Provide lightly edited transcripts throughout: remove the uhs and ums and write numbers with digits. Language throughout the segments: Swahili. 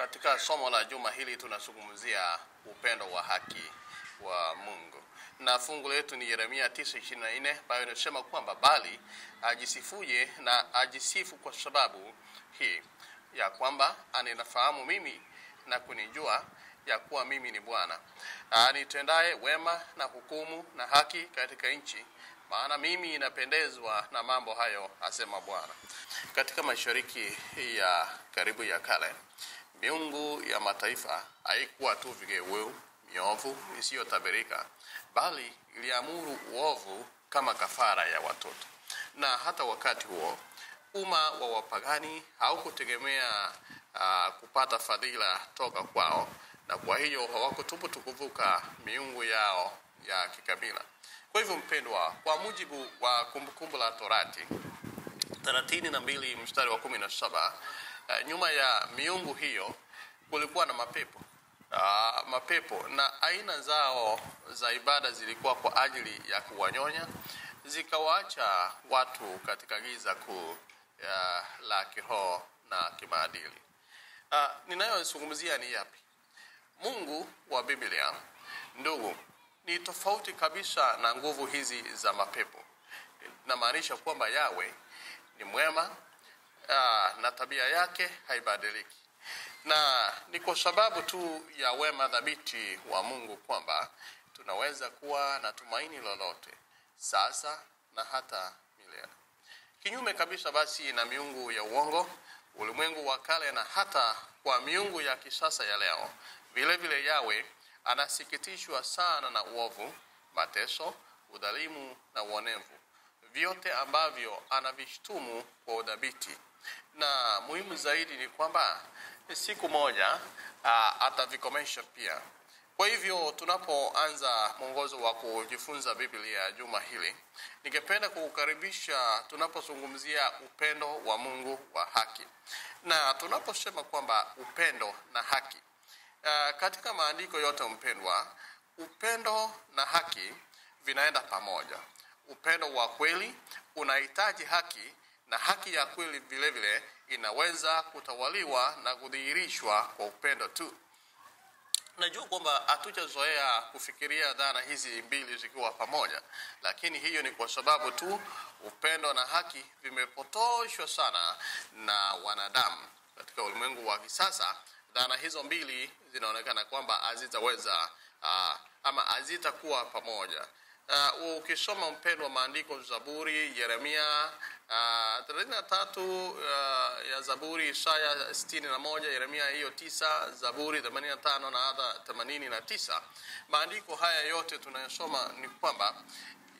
Katika somo la juma hili tunazungumzia upendo wa haki wa Mungu, na fungu letu ni Yeremia 9:24 ambayo inasema kwamba bali ajisifuje na ajisifu kwa sababu hii ya kwamba aninafahamu mimi na kunijua ya kuwa mimi ni Bwana anitendaye wema na hukumu na haki katika nchi, maana mimi inapendezwa na mambo hayo, asema Bwana. Katika Mashariki ya Karibu ya kale, miungu ya mataifa haikuwa tu vigeugeu miovu isiyotabirika, bali iliamuru uovu kama kafara ya watoto. Na hata wakati huo umma wa wapagani haukutegemea kupata fadhila toka kwao, na kwa hiyo hawakuthubutu kuvuka miungu yao ya kikabila. Kwa hivyo mpendwa, kwa mujibu wa Kumbukumbu la Torati 32 mstari wa 17, nyuma ya miungu hiyo kulikuwa na mapepo. Mapepo na aina zao za ibada zilikuwa kwa ajili ya kuwanyonya, zikawaacha watu katika giza kuu la kiroho na kimaadili. Ninayozungumzia ni yapi? Mungu wa Biblia, ndugu, ni tofauti kabisa na nguvu hizi za mapepo. Namaanisha kwamba Yahweh ni mwema, na tabia yake haibadiliki. Na ni kwa sababu tu ya wema thabiti wa Mungu kwamba tunaweza kuwa na tumaini lolote sasa na hata milele. Kinyume kabisa basi na miungu ya uongo, ulimwengu wa kale na hata kwa miungu ya kisasa ya leo, vile vile Yahweh anasikitishwa sana na uovu, mateso, udhalimu na uonevu, vyote ambavyo anavishtumu kwa udhabiti. Na muhimu zaidi ni kwamba siku moja atavikomesha pia. Kwa hivyo tunapoanza mwongozo wa kujifunza Biblia juma hili, ningependa kukukaribisha tunapozungumzia upendo wa Mungu wa haki. Na tunaposema kwamba upendo na haki, katika maandiko yote mpendwa, upendo na haki vinaenda pamoja. Upendo wa kweli unahitaji haki, na haki ya kweli vile vile inaweza kutawaliwa na kudhihirishwa kwa upendo tu. Najua kwamba hatujazoea kufikiria dhana hizi mbili zikiwa pamoja, lakini hiyo ni kwa sababu tu upendo na haki vimepotoshwa sana na wanadamu. Katika ulimwengu wa kisasa, dhana hizo mbili zinaonekana kwamba hazitaweza ama hazitakuwa pamoja. Ukisoma mpendwa maandiko Zaburi, Yeremia 33 ya Zaburi, Isaya 61, Yeremia hiyo 9, Zaburi 85 na hata 89, maandiko haya yote tunayosoma ni kwamba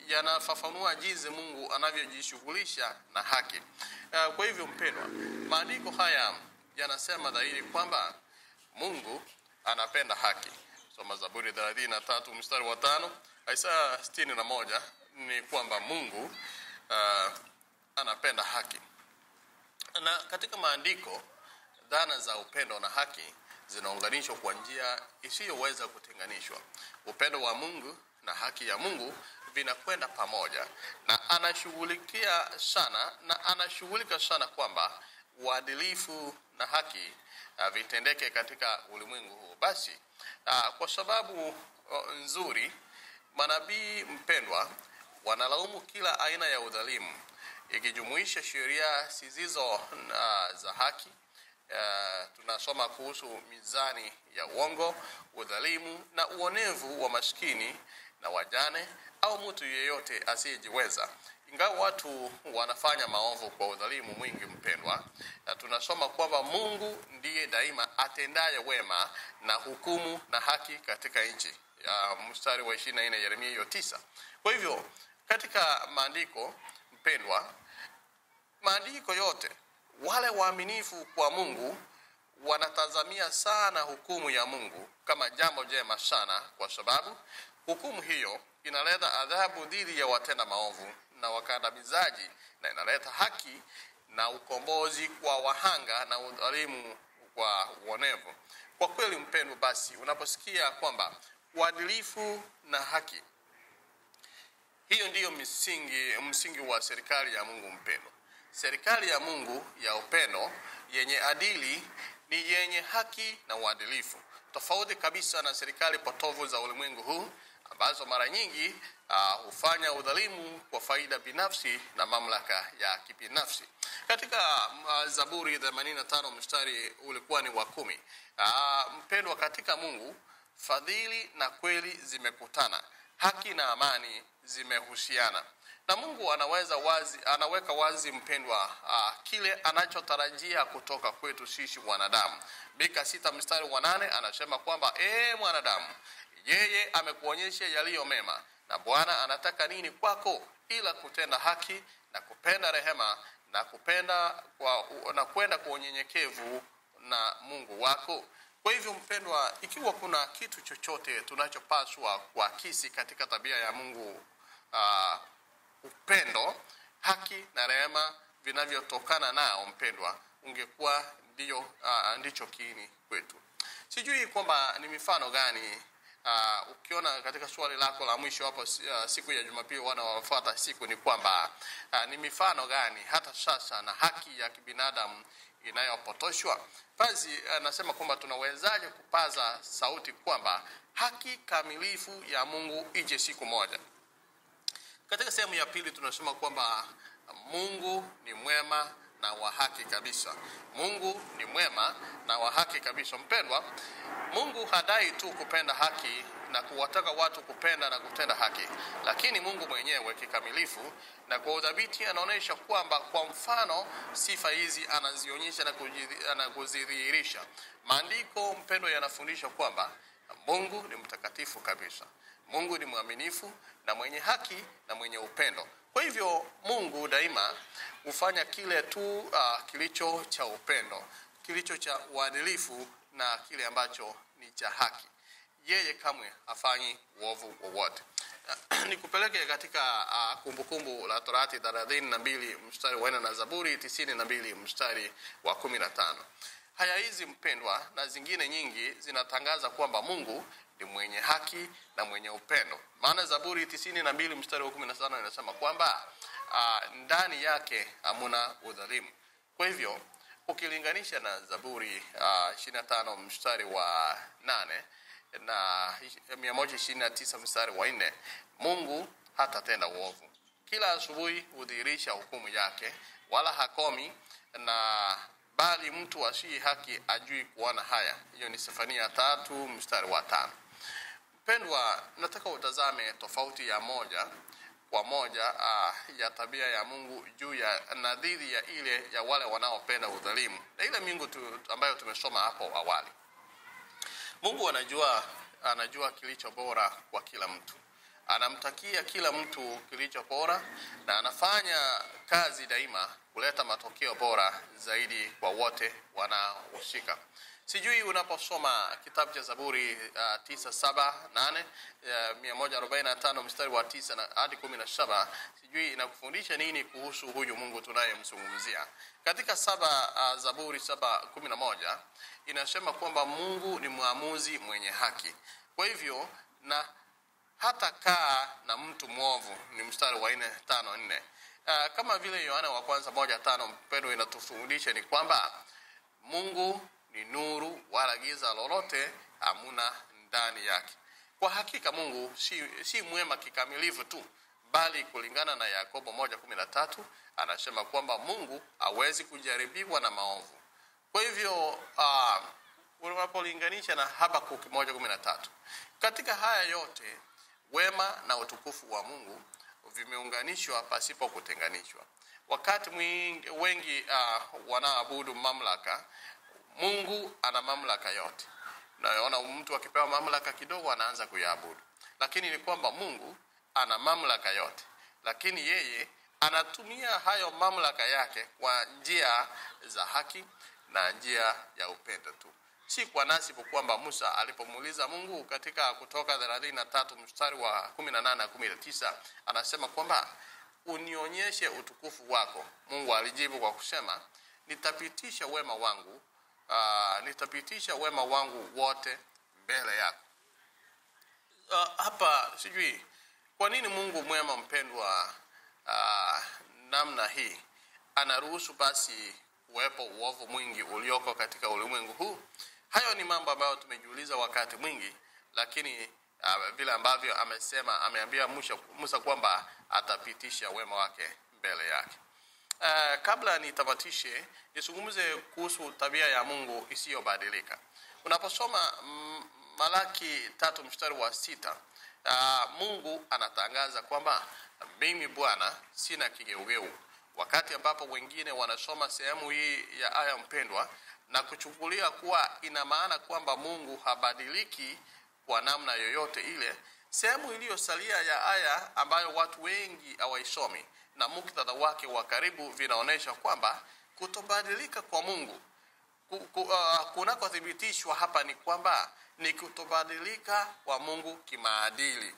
yanafafanua jinsi Mungu anavyojishughulisha na haki. Kwa hivyo mpendwa, maandiko haya yanasema dhahiri kwamba Mungu anapenda haki. Soma Zaburi 33 mstari wa 5, Isaya 61 ni kwamba Mungu anapenda haki. Na katika maandiko, dhana za upendo na haki zinaunganishwa kwa njia isiyoweza kutenganishwa. Upendo wa Mungu na haki ya Mungu vinakwenda pamoja, na anashughulikia sana na anashughulika sana kwamba uadilifu na haki vitendeke katika ulimwengu huu. Basi kwa sababu nzuri, manabii mpendwa wanalaumu kila aina ya udhalimu, ikijumuisha sheria zisizo za haki. Tunasoma kuhusu mizani ya uongo, udhalimu na uonevu wa maskini na wajane au mtu yeyote asiyejiweza. Ingawa watu wanafanya maovu kwa udhalimu mwingi mpendwa, na tunasoma kwamba Mungu ndiye daima atendaye wema na hukumu na haki katika nchi. Mstari wa 24 Yeremia hiyo 9. Kwa hivyo katika maandiko mpendwa, maandiko yote, wale waaminifu kwa Mungu wanatazamia sana hukumu ya Mungu kama jambo jema sana, kwa sababu hukumu hiyo inaleta adhabu dhidi ya watenda maovu na wakandamizaji, na inaleta haki na ukombozi kwa wahanga na udhalimu kwa uonevu. Kwa kweli mpendwa, basi unaposikia kwamba uadilifu na haki, hiyo ndiyo msingi wa serikali ya Mungu mpendwa. Serikali ya Mungu ya upendo yenye adili ni yenye haki na uadilifu, tofauti kabisa na serikali potovu za ulimwengu huu ambazo mara nyingi hufanya udhalimu kwa faida binafsi na mamlaka ya kibinafsi. Katika Zaburi 85 mstari ulikuwa ni wa 10. Mpendwa, katika Mungu fadhili na kweli zimekutana, haki na amani zimehusiana. Na Mungu anaweka wazi mpendwa, kile anachotarajia kutoka kwetu sisi wanadamu. Mika 6 mstari wa 8 anasema kwamba mwanadamu, yeye amekuonyesha yaliyo mema, na Bwana anataka nini kwako ila kutenda haki na kupenda rehema na kupenda na kwenda kwa unyenyekevu na Mungu wako. Kwa hivyo mpendwa, ikiwa kuna kitu chochote tunachopaswa kuakisi katika tabia ya Mungu, upendo, haki na rehema vinavyotokana nao mpendwa, ungekuwa ndicho kiini kwetu. Sijui kwamba ni mifano gani ukiona katika swali lako la mwisho hapo siku ya Jumapili wanaofuata siku ni kwamba ni mifano gani hata sasa na haki ya kibinadamu inayopotoshwa. Basi nasema kwamba tunawezaje kupaza sauti kwamba haki kamilifu ya Mungu ije siku moja. Katika sehemu ya pili tunasema kwamba Mungu ni mwema na wa haki kabisa. Mungu ni mwema na wa haki kabisa. Mpendwa, Mungu hadai tu kupenda haki na kuwataka watu kupenda na kutenda haki, lakini Mungu mwenyewe kikamilifu na kwa udhabiti anaonyesha kwamba kwa mfano sifa hizi anazionyesha na kuzidhihirisha. Maandiko mpendwa yanafundisha kwamba Mungu ni mtakatifu kabisa. Mungu ni mwaminifu na mwenye haki na mwenye upendo. Kwa hivyo Mungu daima hufanya kile tu kilicho cha upendo, kilicho cha uadilifu na kile ambacho ni cha haki. Yeye kamwe hafanyi uovu wowote. Nikupeleke katika Kumbukumbu la Torati 32 mstari wa 4 na Zaburi 92 mstari wa 15. Haya hizi mpendwa na zingine nyingi zinatangaza kwamba Mungu ni mwenye haki na mwenye upendo. Maana Zaburi 92 mstari wa 15 inasema kwamba ndani yake hamuna udhalimu. Kwa hivyo ukilinganisha na Zaburi 25 mstari wa 8 na 129 mstari wa 4, Mungu hatatenda uovu. Kila asubuhi hudhihirisha hukumu yake, wala hakomi, na bali mtu asiye haki ajui kuona haya. Hiyo ni Sefania 3 mstari wa 5. Mpendwa, nataka utazame tofauti ya moja kwa moja ya tabia ya Mungu juu ya na dhidi ya ile ya wale wanaopenda udhalimu na ile miungu ambayo tumesoma hapo awali. Mungu anajua kilicho bora kwa kila mtu. Anamtakia kila mtu kilicho bora na anafanya kazi daima kuleta matokeo bora zaidi kwa wote wanaohusika. Sijui unaposoma kitabu cha Zaburi 9, 7, 8, 145 mstari wa 9 hadi 17, sijui inakufundisha nini kuhusu huyu Mungu tunayemzungumzia. Katika Zaburi 7:11 inasema kwamba Mungu ni muamuzi mwenye haki. Kwa hivyo na hata kaa na mtu mwovu, ni mstari wa 4, 5, 4. Kama vile Yohana wa kwanza 1:5 mpendo inatufundisha ni kwamba Mungu ni nuru wala giza lolote hamuna ndani yake. Kwa hakika Mungu si mwema kikamilifu tu, bali kulingana na Yakobo 1:13 anasema kwamba Mungu hawezi kujaribiwa na maovu. Kwa hivyo unapolinganisha na Habakuki 1:13, katika haya yote wema na utukufu wa Mungu vimeunganishwa pasipo kutenganishwa. Wakati wengi wanaabudu mamlaka, Mungu ana mamlaka yote. Naona mtu akipewa mamlaka kidogo anaanza kuyaabudu. Lakini ni kwamba Mungu ana mamlaka yote, lakini yeye anatumia hayo mamlaka yake kwa njia za haki na njia ya upendo tu. Si kwa nasibu kwamba Musa alipomuuliza Mungu katika Kutoka 33 mstari wa 18 na 19 anasema kwamba unionyeshe utukufu wako. Mungu alijibu kwa kusema nitapitisha wema wangu, nitapitisha wema wangu wote mbele yako. Hapa sijui kwa nini Mungu mwema mpendwa namna hii anaruhusu basi kuwepo uovu mwingi ulioko katika ulimwengu huu? Hayo ni mambo ambayo tumejiuliza wakati mwingi, lakini vile ambavyo amesema, ameambia Musa kwamba atapitisha wema wake mbele yake. Kabla nitamatishe, nizungumze kuhusu tabia ya Mungu isiyobadilika. Unaposoma Malaki 3 mstari wa 6, Mungu anatangaza kwamba mimi Bwana sina kigeugeu. Wakati ambapo wengine wanasoma sehemu hii ya aya, mpendwa, na kuchukulia kuwa ina maana kwamba Mungu habadiliki kwa namna yoyote ile, sehemu iliyosalia ya aya ambayo watu wengi hawaisomi na muktadha wake wa karibu vinaonesha kwamba kutobadilika kwa Mungu kunakothibitishwa hapa ni kwamba ni kutobadilika kwa Mungu kimaadili.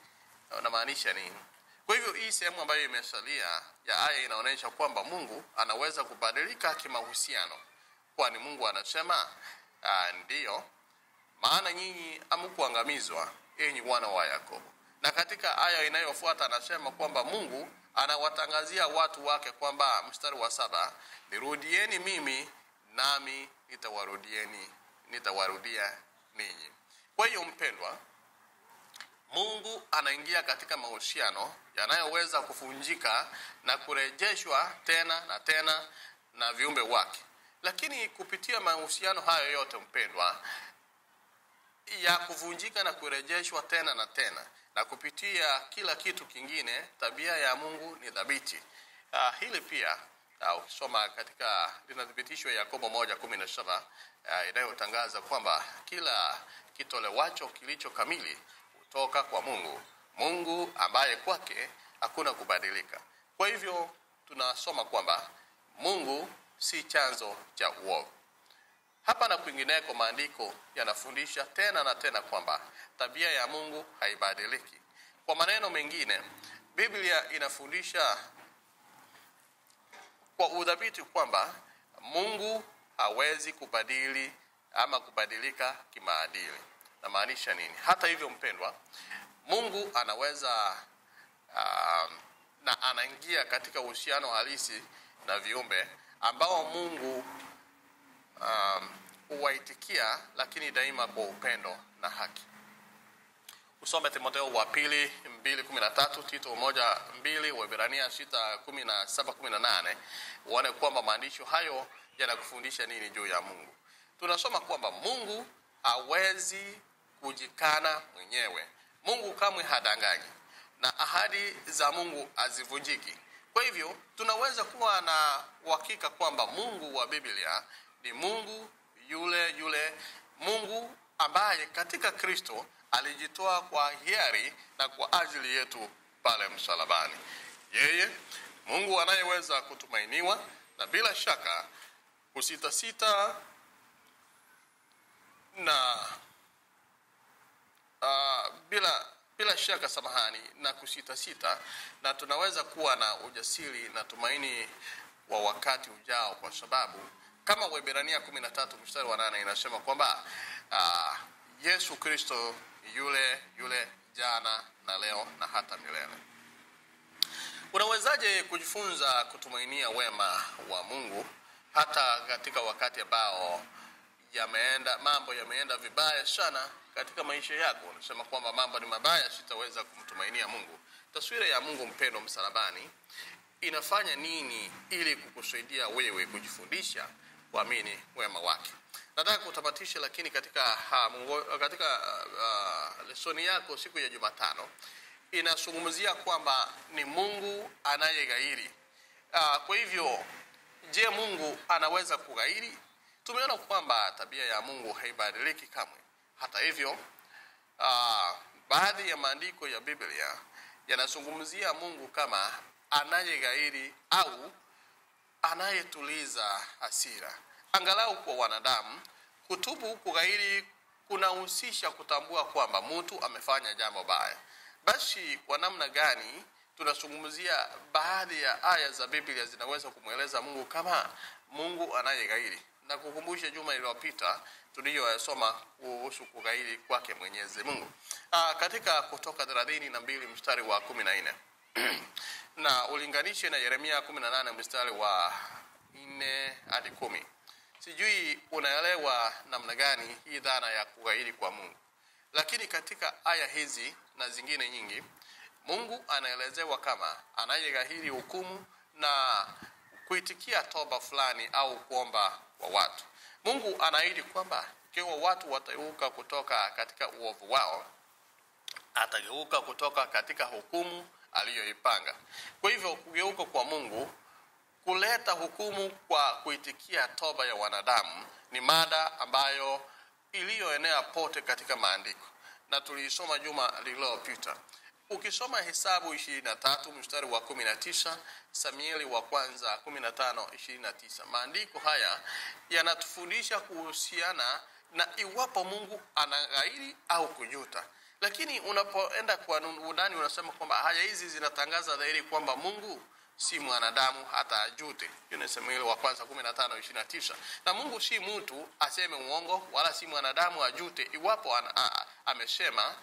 Unamaanisha nini? Kwa hivyo hii sehemu ambayo imesalia ya aya inaonyesha kwamba Mungu anaweza kubadilika kimahusiano, kwani Mungu anasema ndiyo maana nyinyi hamkuangamizwa, enyi wana wa Yakobo. Na katika aya inayofuata anasema kwamba Mungu anawatangazia watu wake kwamba, mstari wa 7, nirudieni mimi nami nitawarudia ninyi. Kwa hiyo mpendwa, Mungu anaingia katika mahusiano yanayoweza kuvunjika na kurejeshwa tena na tena na viumbe wake. Lakini kupitia mahusiano hayo yote mpendwa, ya kuvunjika na kurejeshwa tena na tena, na kupitia kila kitu kingine, tabia ya Mungu ni thabiti. Hili pia ukisoma katika linathibitishwa Yakobo 1:17, inayotangaza kwamba kila kitolewacho kilicho kamili kutoka kwa Mungu, Mungu ambaye kwake hakuna kubadilika. Kwa hivyo tunasoma kwamba Mungu si chanzo cha uovu. Hapa na kwingineko maandiko yanafundisha tena na tena kwamba tabia ya Mungu haibadiliki. Kwa maneno mengine, Biblia inafundisha kwa udhabiti kwamba Mungu hawezi kubadili ama kubadilika kimaadili. Na maanisha nini? Hata hivyo mpendwa, Mungu anaweza na anaingia katika uhusiano halisi na viumbe ambao Mungu huwaitikia, lakini daima kwa upendo na haki. Usome Timotheo wa pili 2:13, Tito 1:2, Waebrania 6:17-18, uone kwamba maandisho hayo yanakufundisha nini juu ya Mungu. Tunasoma kwamba Mungu hawezi kujikana mwenyewe. Mungu kamwe hadanganyi na ahadi za Mungu hazivunjiki. Kwa hivyo tunaweza kuwa na uhakika kwamba Mungu wa Biblia ni Mungu yule yule, Mungu ambaye katika Kristo alijitoa kwa hiari na kwa ajili yetu pale msalabani. Yeye Mungu anayeweza kutumainiwa na bila shaka kusitasita na bila shaka samahani na kusitasita, na tunaweza kuwa na ujasiri na tumaini wa wakati ujao, kwa sababu kama Waebrania 13 mstari wa 8 inasema kwamba Yesu Kristo yule yule jana na leo na hata milele. Unawezaje kujifunza kutumainia wema wa Mungu hata katika wakati ambao mambo yameenda vibaya sana katika maisha yako? Unasema kwamba mambo ni mabaya, sitaweza kumtumainia Mungu. Taswira ya Mungu mpendo msalabani inafanya nini ili kukusaidia wewe kujifundisha kuamini wema wake? Nataka kutamatisha, lakini katika lesoni yako siku ya Jumatano inazungumzia kwamba ni Mungu anayeghairi. Kwa hivyo, je, Mungu anaweza kughairi? Tumeona kwamba tabia ya Mungu haibadiliki kamwe. Hata hivyo, baadhi ya maandiko ya Biblia yanazungumzia Mungu kama anayeghairi au anayetuliza hasira. Angalau kwa wanadamu, kutubu kughairi kunahusisha kutambua kwamba mtu amefanya jambo baya. Basi kwa namna gani tunazungumzia baadhi ya aya za Biblia zinaweza kumweleza Mungu kama Mungu anayeghairi? Na kukumbusha juma iliyopita tuliyosoma kuhusu kughairi kwake Mwenyezi Mungu. Katika Kutoka 32 mstari wa 14 na ulinganishe na Yeremia 18 mstari wa 4 hadi 10. Sijui unaelewa namna gani hii dhana ya kughairi kwa Mungu. Lakini katika aya hizi na zingine nyingi, Mungu anaelezewa kama anayeghairi hukumu na kuitikia toba fulani au kuomba kwa watu. Mungu anaahidi kwamba ikiwa watu watageuka kutoka katika uovu wao, atageuka kutoka katika hukumu aliyoipanga. Kwa hivyo kugeuka kwa Mungu kuleta hukumu kwa kuitikia toba ya wanadamu ni mada ambayo iliyoenea pote katika maandiko, na tuliisoma juma lililopita. Ukisoma Hesabu 23 mstari wa 19, Samueli wa kwanza 15:29, maandiko haya yanatufundisha kuhusiana na iwapo Mungu anaghairi au kujuta. Lakini unapoenda kwa undani unasema kwamba haya hizi zinatangaza dhahiri kwamba Mungu si mwanadamu hata ajute. Hiyo ni Samueli wa kwanza 15:29. Na Mungu si mtu aseme uongo, wala si mwanadamu ajute iwapo amesema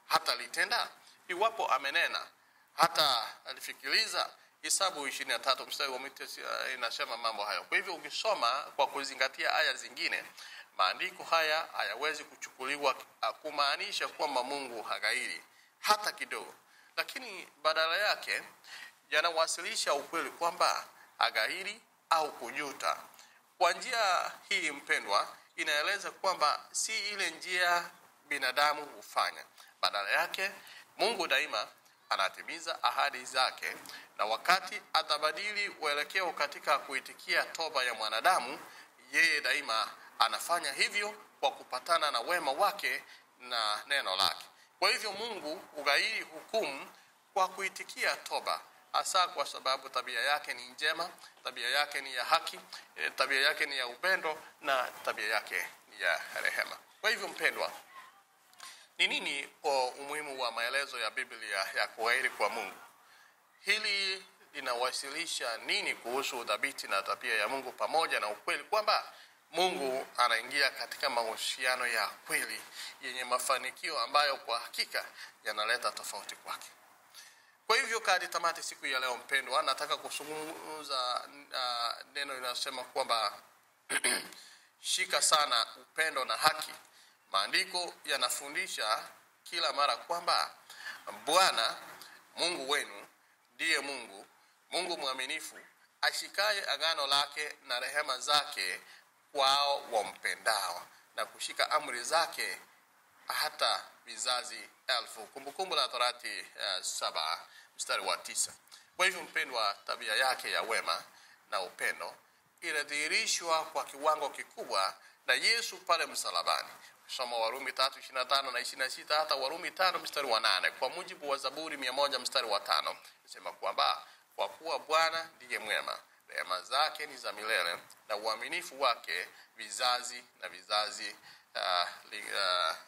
hata litenda, iwapo amenena hata alifikiliza. Hesabu 23 mstari wa 9 inasema mambo hayo. Kwa hivyo ukisoma kwa kuzingatia aya zingine, maandiko haya hayawezi kuchukuliwa kumaanisha kwamba Mungu haghairi hata kidogo, lakini badala yake yanawasilisha ukweli kwamba haghairi au kujuta. Kwa njia hii, mpendwa, inaeleza kwamba si ile njia binadamu hufanya. Badala yake Mungu daima anatimiza ahadi zake, na wakati atabadili uelekeo katika kuitikia toba ya mwanadamu, yeye daima anafanya hivyo kwa kupatana na wema wake na neno lake. Kwa hivyo Mungu hughairi hukumu kwa kuitikia toba, hasa kwa sababu tabia yake ni njema, tabia yake ni ya haki, tabia yake ni ya upendo na tabia yake ni ya rehema. Kwa hivyo mpendwa, ni nini umuhimu wa maelezo ya Biblia ya kughairi kwa Mungu? Hili linawasilisha nini kuhusu udhabiti na tabia ya Mungu pamoja na ukweli kwamba Mungu anaingia katika mahusiano ya kweli yenye mafanikio ambayo kwa hakika yanaleta tofauti kwake? Kwa hivyo kadi tamati siku ya leo mpendwa, nataka kuzungumza neno linasema kwamba shika sana upendo na haki. Maandiko yanafundisha kila mara kwamba Bwana Mungu wenu ndiye Mungu, Mungu mwaminifu, ashikaye agano lake na rehema zake kwao wampendao na kushika amri zake hata vizazi 1000. Kumbukumbu la Torati 7 mstari wa 9. Kwa hivyo mpendwa, tabia yake ya wema na upendo inadhihirishwa kwa kiwango kikubwa na Yesu pale msalabani. Soma Warumi 3:25 na 26 hata Warumi 5 mstari wa 8. Kwa mujibu wa Zaburi 100 mstari wa 5, inasema kwamba kwa kuwa Bwana ndiye mwema, rehema zake ni za milele na uaminifu wake vizazi na vizazi,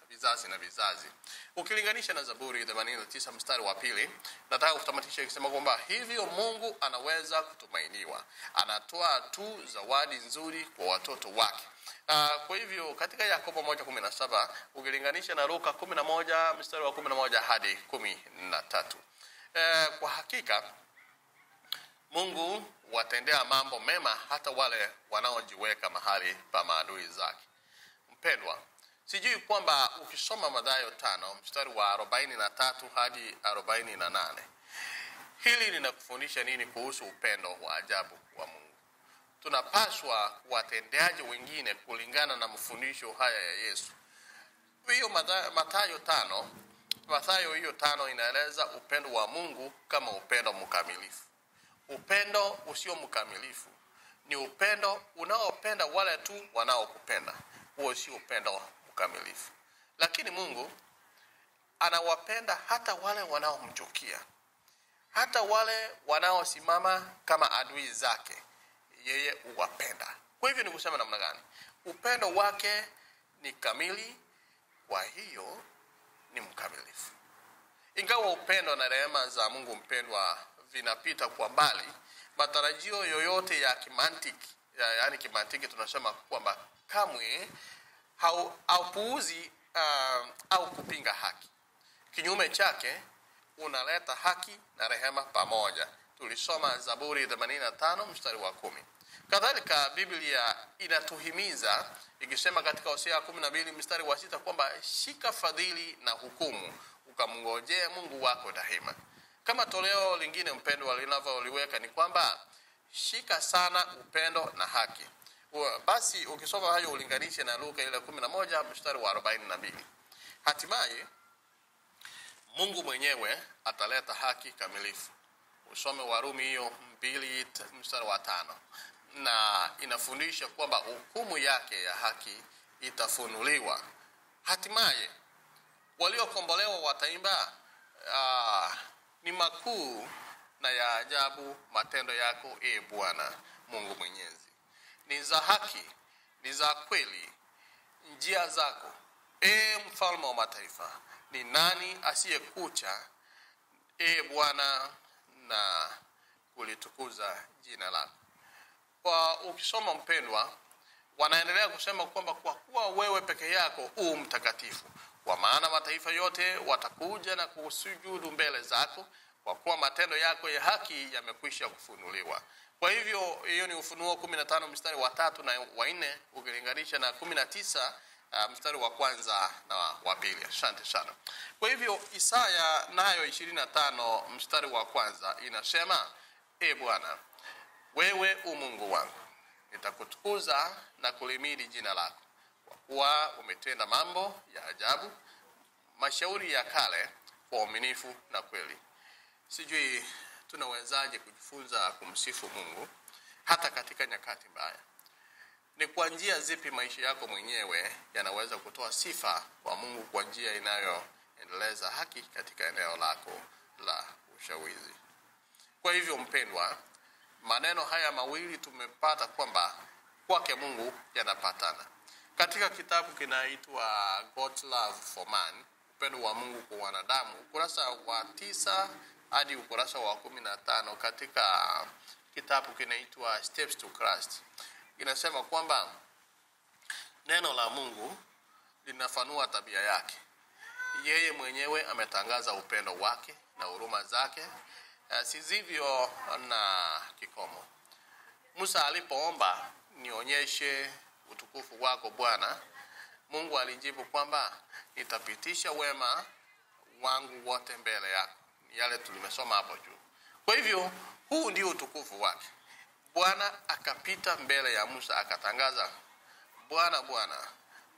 vizazi na vizazi. Ukilinganisha na Zaburi 89 mstari wa 2, nataka kutamatisha ikisema kwamba hivyo Mungu anaweza kutumainiwa. Anatoa tu zawadi nzuri kwa watoto wake. Kwa hivyo katika Yakobo 1:17 ukilinganisha na Luka 11 mstari wa 11 hadi 13. Kwa hakika Mungu watendea mambo mema hata wale wanaojiweka mahali pa maadui zake. Mpendwa, sijui kwamba ukisoma Mathayo 5 mstari wa 43 hadi 48, hili linakufundisha nini kuhusu upendo wa ajabu wa Mungu? Tunapaswa kuwatendeaje wengine kulingana na mafundisho haya ya Yesu? Hiyo Mathayo hiyo 5 inaeleza upendo wa Mungu kama upendo mkamilifu. Upendo usio mkamilifu ni upendo unaopenda wale tu wanaokupenda. Huo sio upendo mkamilifu. Lakini Mungu anawapenda hata wale wanaomchukia, hata wale wanaosimama kama adui zake, yeye huwapenda. Kwa hivyo ni kusema namna gani? Upendo wake ni kamili, kwa hiyo ni mkamilifu. Ingawa upendo na rehema za Mungu mpendwa vinapita kwa mbali matarajio yoyote ya kimantiki, yaani kimantiki tunasema kwamba kamwe haupuuzi au kupinga haki. Kinyume chake unaleta haki na rehema pamoja. Tulisoma Zaburi 85 mstari wa 10. Kadhalika Biblia inatuhimiza ikisema katika Hosea 12 mstari wa 6 kwamba shika fadhili na hukumu, ukamngojee Mungu wako daima. Kama toleo lingine mpendwa linavyoliweka ni kwamba shika sana upendo na haki. Basi ukisoma hayo ulinganishe na Luka ile 11 mstari wa 42. Hatimaye Mungu mwenyewe ataleta haki kamilifu. Usome Warumi hiyo 2 mstari wa 5. Na inafundisha kwamba hukumu yake ya haki itafunuliwa. Hatimaye waliokombolewa wataimba, ni makuu na ya ajabu matendo yako, e Bwana Mungu Mwenyezi. Ni za haki, ni za kweli njia zako, e mfalme wa mataifa. Ni nani asiyekucha, e Bwana, na kulitukuza jina lako? Kwa ukisoma mpendwa, wanaendelea kusema kwamba kwa kuwa wewe peke yako u mtakatifu, kwa maana mataifa yote watakuja na kusujudu mbele zako, kwa kuwa matendo yako ya haki yamekwisha kufunuliwa. Kwa hivyo hiyo ni Ufunuo 15 mstari wa 3 na wa 4 ukilinganisha na 19 mstari wa 1 na wa 2. Asante sana. Kwa hivyo Isaya nayo 25 mstari wa 1 inasema, e Bwana, wewe u Mungu wangu, nitakutukuza na kulimidi jina lako, kwa kuwa umetenda mambo ya ajabu, mashauri ya kale kwa uaminifu na kweli. Sijui tunawezaje kujifunza kumsifu Mungu hata katika nyakati mbaya. Ni kwa njia zipi maisha yako mwenyewe yanaweza kutoa sifa kwa Mungu kwa njia inayoendeleza haki katika eneo lako la ushawizi? Kwa hivyo mpendwa, maneno haya mawili tumepata kwamba kwake Mungu yanapatana. Katika kitabu kinaitwa God's Love for Man, upendo wa Mungu kwa wanadamu, ukurasa wa 9 hadi ukurasa wa 15 katika kitabu kinaitwa Steps to Christ, inasema kwamba neno la Mungu linafanua tabia yake. Yeye mwenyewe ametangaza upendo wake na huruma zake sizivyo na kikomo. Musa alipoomba, nionyeshe utukufu wako Bwana, Mungu alijibu kwamba nitapitisha wema wangu wote mbele yako. Yale tulimesoma hapo juu. Kwa hivyo huu ndio utukufu wake. Bwana akapita mbele ya Musa akatangaza, Bwana Bwana,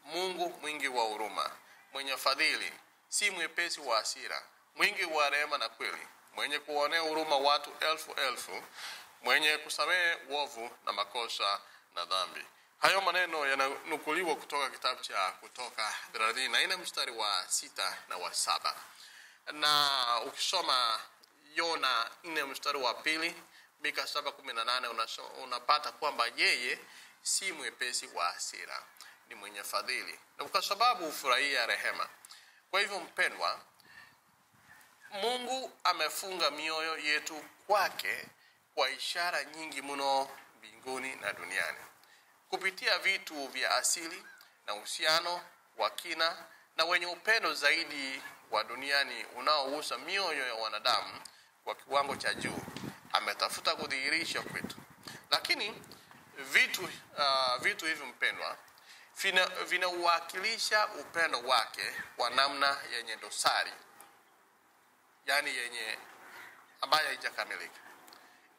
Mungu mwingi wa huruma, mwenye fadhili, si mwepesi wa hasira, mwingi wa rehema na kweli, mwenye kuonea huruma watu elfu elfu, mwenye kusamehe uovu na makosa na dhambi. Hayo maneno yananukuliwa kutoka kitabu cha Kutoka 34 mstari wa 6 na wa 7. Na ukisoma Yona 4 mstari wa 2, Mika 7:18 unapata kwamba yeye si mwepesi wa hasira, ni mwenye fadhili, na kwa sababu hufurahia rehema. Kwa hivyo mpendwa, Mungu amefunga mioyo yetu kwake kwa ishara nyingi mno mbinguni na duniani, kupitia vitu vya asili na uhusiano wa kina na wenye upendo zaidi wa duniani unaogusa mioyo ya wanadamu kwa kiwango cha juu. Ametafuta kudhihirisha kwetu. Lakini vitu hivi mpendwa vinauwakilisha upendo wake kwa namna yenye dosari, yani yenye ambayo haijakamilika.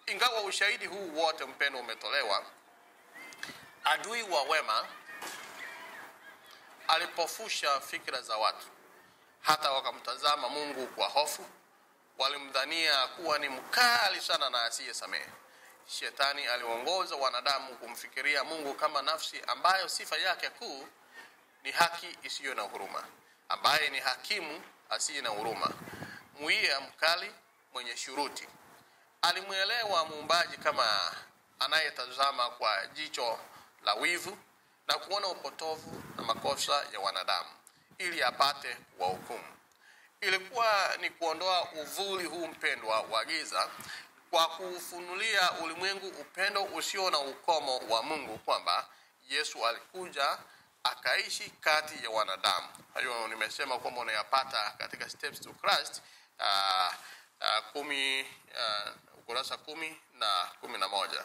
Ingawa ushahidi huu wote mpendwa umetolewa, adui wa wema alipofusha fikra za watu hata wakamtazama Mungu kwa hofu. Walimdhania kuwa ni mkali sana na asiyesamehe. Shetani aliongoza wanadamu kumfikiria Mungu kama nafsi ambayo sifa yake kuu ni haki isiyo na huruma, ambaye ni hakimu asiye na huruma, mwia mkali, mwenye shuruti. Alimuelewa muumbaji kama anayetazama kwa jicho la wivu na kuona upotovu na makosa ya wanadamu ili apate kuwahukumu. Ilikuwa ni kuondoa uvuli huu mpendwa wa giza kwa kuufunulia ulimwengu upendo usio na ukomo wa Mungu, kwamba Yesu alikuja akaishi kati ya wanadamu. Hayo nimesema kwamba unayapata katika Steps to Christ 10 ukurasa 10 na 11.